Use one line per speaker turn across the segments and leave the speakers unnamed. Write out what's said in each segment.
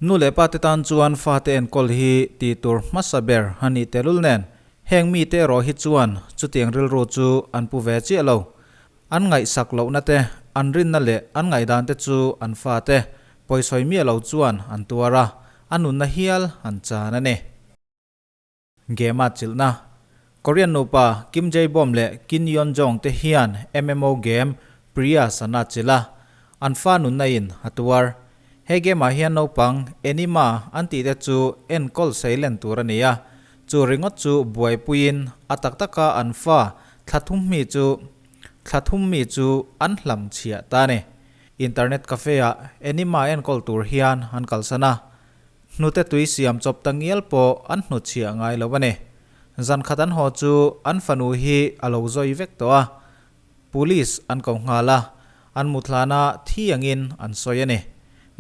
Nu leh pa te tan chuan fate enkawl hi tih tur hmasa ber a nih tehlul nen, heng mite erawh hi chuan chutiang rilru chu an pu ve chiah lo. An ngaihsak lohna te, an rinna leh an ngaihdan te chu an fate pawisawi miah lo chuan an tuar a, a nunna hial an chan a ni. Game a chilhna. Korean nupa Kim Jae-bom leh Kim Yeon-jong te hian MMO game Prius an atchilh a, an fa nunna in a tuar. He game ah hian naupang Enima an tih te chu enkawl seilen tur a ni a, chu ringawt chu buaipuiin a tak taka an fa thla thum mi chu thla thum mi chu an hlam chhiah ta a ni. Internet cafe ah Enima enkawl tur hian an kalsan a, Hnute tui siam chawp ta ngial pawh an hnutchhiah ngai lo a ni. Zan khat an haw chu an fanu hi a lo zawi vek tawh a, Police an ko nghal a, an muthlana thi angin an sawi a ni.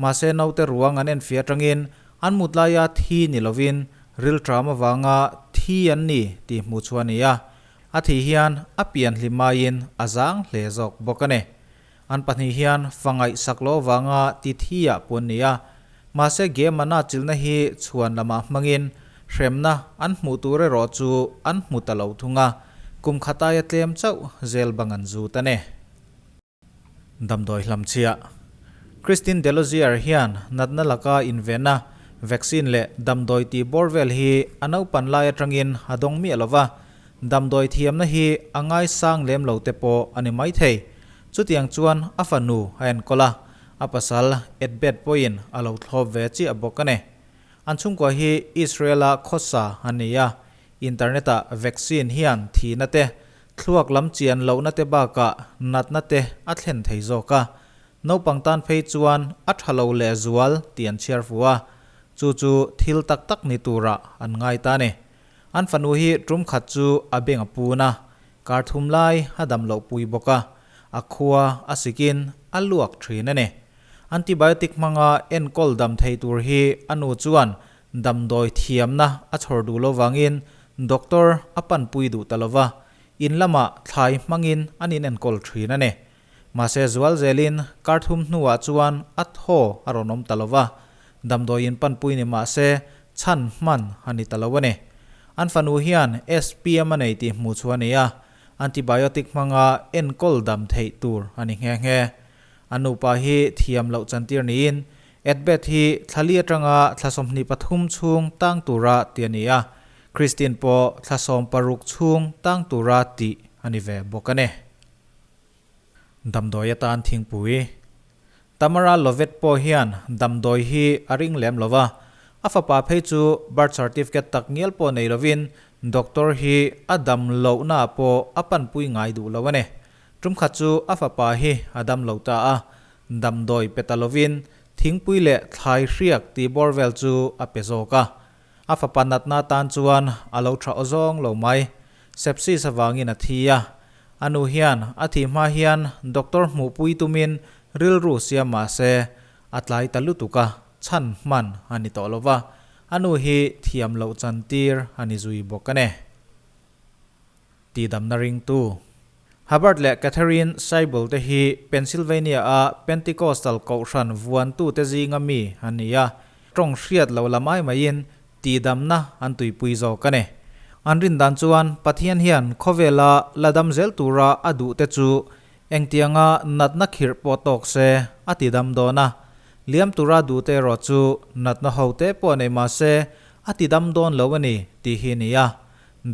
Mahse naute ruang an enfiah atangin an mut laia thi ni lovin rilṭam avanga thi an ni tih hmuh chhuah a ni a, a thih hian a pian hlim aiin a zang hle zawk bawk a ni. An pahnih hian fa ngaihsak loh avanga ti thi ah pawh an ni a, mahse game an atchilhna hi chhuan lamah hmangin hremna an hmuh tur erawh chu an hmu ta lo thung a, kum khat aia tlem chauh zel bang an zut a ni. Damdawi hlamchhiah Christine Delozier hian natna laka invenna vaccine leh damdawi tih bawr vel hi a naupan lai atangin a dawng miah lo va, Damdawi thiamna hi a ngaisang lem lo te pawh a ni maithei. Chutiang chuan a fanu a enkawl a, a pasal Edbed pawhin a lo thlawp ve chiah bawk a ni. An chhungkua hi Israel-a khawsa a ni a, internet-ah vaccine hian thihna te, thluak lam chian lohna te bakah natna te a thlen thei zawk a. Naupang tan phei chuan a tha lo lehzual tih an chhiar fu a, chu chu thil tak tak ni turah an ngai ta a ni. An fanu hi tum khat chu a beng a pun a, kar thum lai a dam loh pui bawk a, a khua a sikin a luak thin a ni. Antibiotic hmanga enkawl dam thei tur hi a nu chuan damdawi thiamna a chhawr duh lo vangin doctor a panpui duh ta lova, in lamah thlai hmangin an inenkawl thin a ni. Mahse zual zelin kar thum hnuah chuan a thaw a rawn awm ta lo va, damdawiin panpui ni mahse chhan hman a ni ta lo a ni. An fanu hian SPM a nei tih hmuh chu a ni a, antibiotic hmanga enkawl dam theih tur a ni nghe nghe. An nupa hi thiam loh chantir niin Edbeth hi thla li atanga thla 23 chhung tang tura ti a ni a, Christine pawh thla 16 chhung tang tura tih a ni ve bawk a ni. Damdawi atan thingpui. Tamara Lovett pawh hian damdawi hi a ring lem lo va, a fapa phei chu birth certificate tak ngial pawh nei lovin doctor hi a dam lohna pawh a panpui ngai duh lo a ni. Tum khat chu a fapa hi a dam lo ta a, damdawi pe ta lovin thingpui leh thlai hriak tih bawr vel chu a pe zawk a. A fapa natna tan chuan a lo tha awzawng lo mai. Sepsis avangin a thi a, A nu hian a thih hma hian doctor hmuhpui tumin rilru siam mah se, a tlai ta lutuk a, chhan hman a ni tawh lo va, a nu hi thiam loh chantir a ni zui bawk a ni. Tihdamna ringtu Hubbard leh Katharine Seibel te hi Pennsylvania-a Pentecostal kohhran vuantute zinga mi an ni a, tawng hriat lo lam ai maiin Tihdamna an tuipui zawk a ni. An rin dan chuan Pathian hian khawvela la dam zel tura a duh te chu engtianga natna khirh pawh tawk se a ti dam dawn a. Liam tura duh te erawh chu natna ho te pawh nei mah se a ti dam dawn lo a ni tih hi a ni a.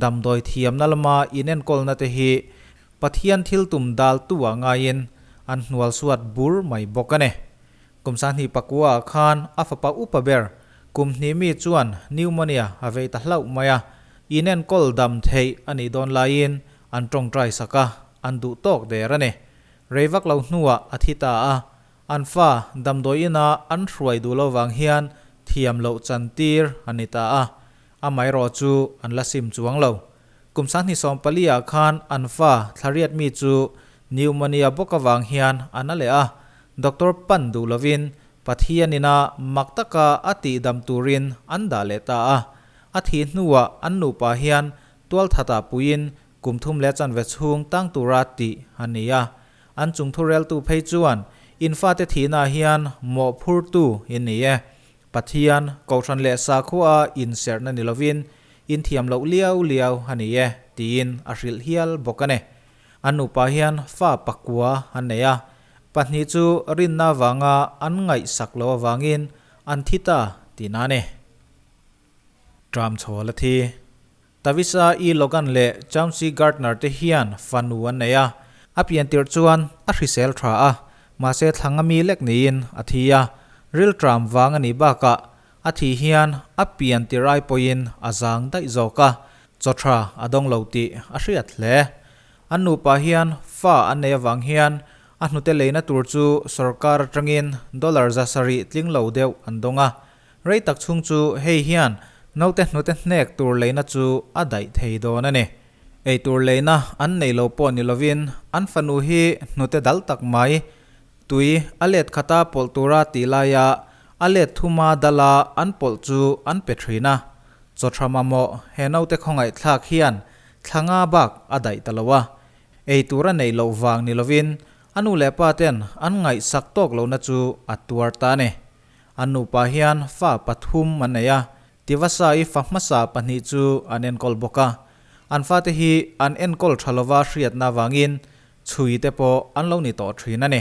Damdawi thiamna lama inenkawlna te hi Pathian thil tum daltu ah ngaiin an hnualsuat bur mai bawk a ni. Kum 2009 ah khan a fapa upa ber kum hnih mi chuan pneumonia a vei ta hlauh mai a, inenkawl dam theih a nih dawn laiin an tawngtai sak a, an duh tawk der a ni. Rei vak lo hnuah a thi ta a, an fa damdawi ina an hruai duh lo vang hian thiam loh chantir a ni ta a, amaherawh chu an la sim chuang lo. Kum 2014 ah khan an fa thlariat mi chu pneumonia bawk avang hian a na leh a, Doctor pan duh lovin Pathian ina mak taka a tihdam turin an dah leh ta a. A thih hnuah an nupa hian tualthatah puiin kum thum leh chanve chhung tang tura tih a ni a. An chungthureltu phei chuan, In fate thihnaah hian mawhphurtu in ni e. Pathian, Kohhran leh Sakhua inserhna ni lovin inthiam loh liau liau a ni e, tiin a hrilh hial bawk a ni. An nupa hian fa pakua an nei a, pahnih chu rinna avanga an ngaihsak loh avangin an thi ta tihna a ni. Tram chhawl a thi. Tavisa E. Logan leh Chauncey Gardner te hian fanu an nei a, a pian tirh chuan a hrisel tha a, mahse thlang a mi lek niin a thi a, rilṭam vang a nih bakah a thih hian a pian tirh ai pawhin a zang daih zawk a, chaw tha a dawng lo tih a hriat hle. An nupa hian fa an nei avang hian a hnute leina tur chu sawrkar atangin dollar 700 tling lo deuh an dawng a, Rei tak chhung chu hei hian naute hnute hnek tur leina chu a daih thei dawn a ni. Ei tur leina an nei lo pawh ni lovin an fanu hi hnute dal tak mai, tui a let khata pawlh tura tih laia a let thuma dala an pawlh chu an pe thin a. Chaw tha mamawh he naute khawngaihthlak hian thla nga bak a daih ta lo a. Ei tur a neih loh vang ni lovin a nu leh pa ten an ngaihsak tawk lohna chu a tuar ta a ni. An nupa hian fa pathum an nei a, Tivasa-i fa hmasa pahnih chu an enkawl bawk a. An fate hi an enkawl tha lova hriatna avangin chhui te pawh an lo ni tawh thin a ni.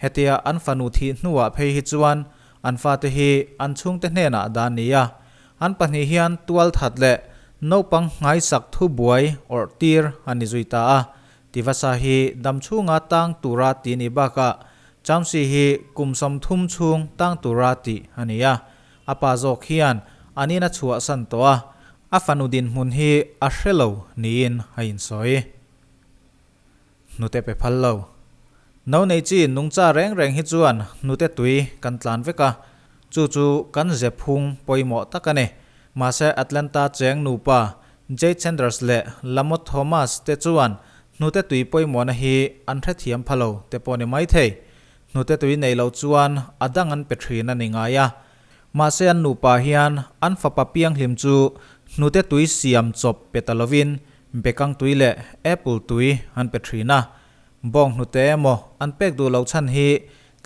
Hetia an fanu thih hnuah phei hi chuan an fate hi an chhungte hnenah dan ni a. An pahnih hian tual that leh naupang nghaisak thubuai awrh tir a ni zui ta a. Tivasa hi damchhunga tang tura ti ni bakah Chamsi hi kum 30 chhung tang tura tih a ni a, a pa zawk hian an in a chhuahsan tawh a, a fanu dinhmun hi a hre lo niin a insawi. Hnute pe phal lo. No nei chi nungcha reng reng hi chuan hnute tui kan tlan vek a, chu chu kan ze phung pawimawh tak a ni. Mahse Atlanta cheng nupa Jade Sanders leh Lamot Thomas te chuan Hnute tui pawimawhna hi an hrethiam pha lo te pawh ni maithei. Hnute tui nei loh chuan a dang an pe thin a ni ngai a. Mahse an nupa hian an fapa pianghlim chu hnute tui siam chawp pe ta lovin bekang tui leh apple tui an pe thin a. Bawng hnute emaw an pek duh loh chhan hi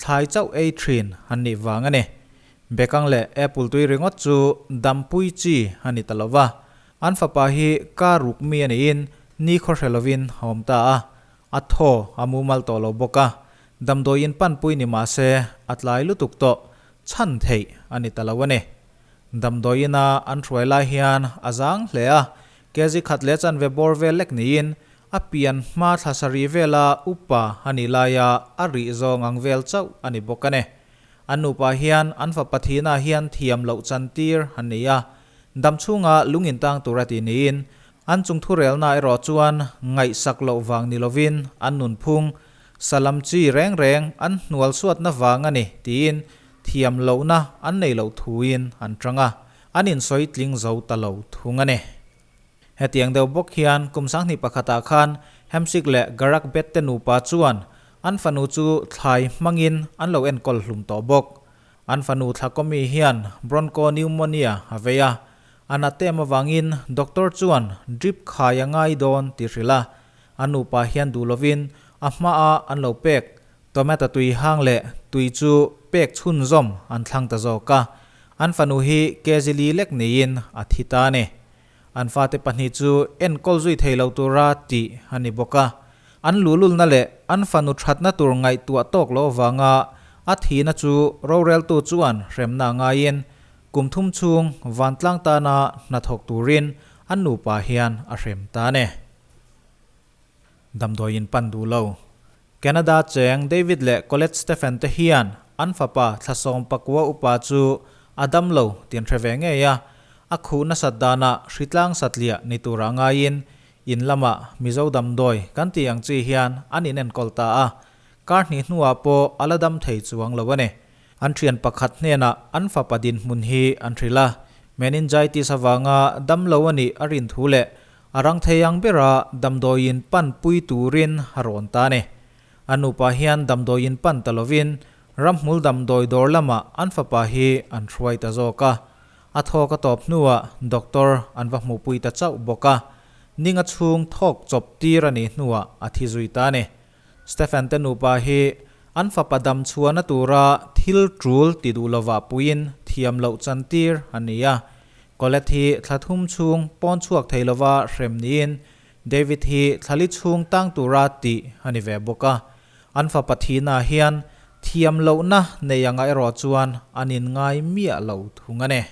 thlai chauh ei thin an nih vang a ni. Bekang leh apple tui ringawt chu dampui chi a ni ta lova. An fapa hi ka ruk mi a niin ni khaw hre lovin a awm ta a, a thaw a mumal tawh lo bawk a, damdawiin panpui ni mah se a tlai lutuk tawh chhan theih a ni ta lo a ni. Damdawiina an hruai lai hian a zang hle a, kg khat leh chanve bawr vel lek niin a pian hma thla sarih vela upa a nih laia a rih zawng ang vel chauh a ni bawk a ni. An nupa hian an fapa thihna hian thiam loh chantir an ni a, Dam chhunga lung intang tur a ti niin, an chung thurelna erawh chuan ngaihsak loh vang ni lovin an nunphung, salam chi reng reng an hnual suatna vang a ni tiin thiam lohna an nei loh thuin an tang a, an insawi tling zo ta lo thung a ni. Hetiang deuh bawk hian kum 21 ah khan Hamsik leh Garak Bet te nupa chuan an fanu chu thlai hmangin an lo enkawl hlum tawh bawk. An fanu Thlakawmi hian bronchopneumonia a vei a, a na tem avangin doctor chuan drip khai a ngai dawn tih hrilh a, an nupa hian duh lovin a hmaah an lo pek tomato tui hang leh tui chu pek chhunzawm an thlang ta zawk a, an fanu hi kg li lek niin a thi ta a ni. An fate pahnih chu enkawl zui thei lo tura tih a ni bawk a. An luhlulna leh an fanu thatna tur ngaihtuah tawk loh avanga a thihna chu roreltu chuan hremna a ngaiin kum thum chhung vantlang tana hnathawk turin an nupa hian a hrem ta a ni. Damdawiin pan duh lo. Canada cheng David leh Colette Stephen te hian an fapa thla 19 upa chu a dam lo tih an hre ve ngei a, a khuh nasat danah hritlang satliah ni tura ngaiin In lamah Mizo damdawi kan tih ang chi hian an inenkawl ta a, kar hnih hnuah pawh a la dam thei chuang lo a ni. An thian pakhat hnenah an fapa dinhmun hi an hrilh a, meningitis avanga dam lo a nih a rin thu leh a rang thei ang bera damdawiin pan pui turin a rawn ta a ni. A nupa hian damdawiin pan ta lovin ramhmul damdawi dawr lamah an fapa hi an hruai ta zawk a. A thawk a tawp hnuah doctor an va hmuhpui ta chauh bawk a, ninga chhung thawk chawp tir a nih hnuah a thi zui ta a ni. Stephen te nupa hi an fapa dam chhuahna tura thil tul ti duh lovah puiin thiam loh chantir an ni a. Collette hi thla thum chhung pawn chhuak thei lova hrem niin David hi thla li chhung tang tura tih a ni ve bawk a. An fapa thihnaah hian thiam lohna nei anga erawh chuan an inngai miah lo thung a ni.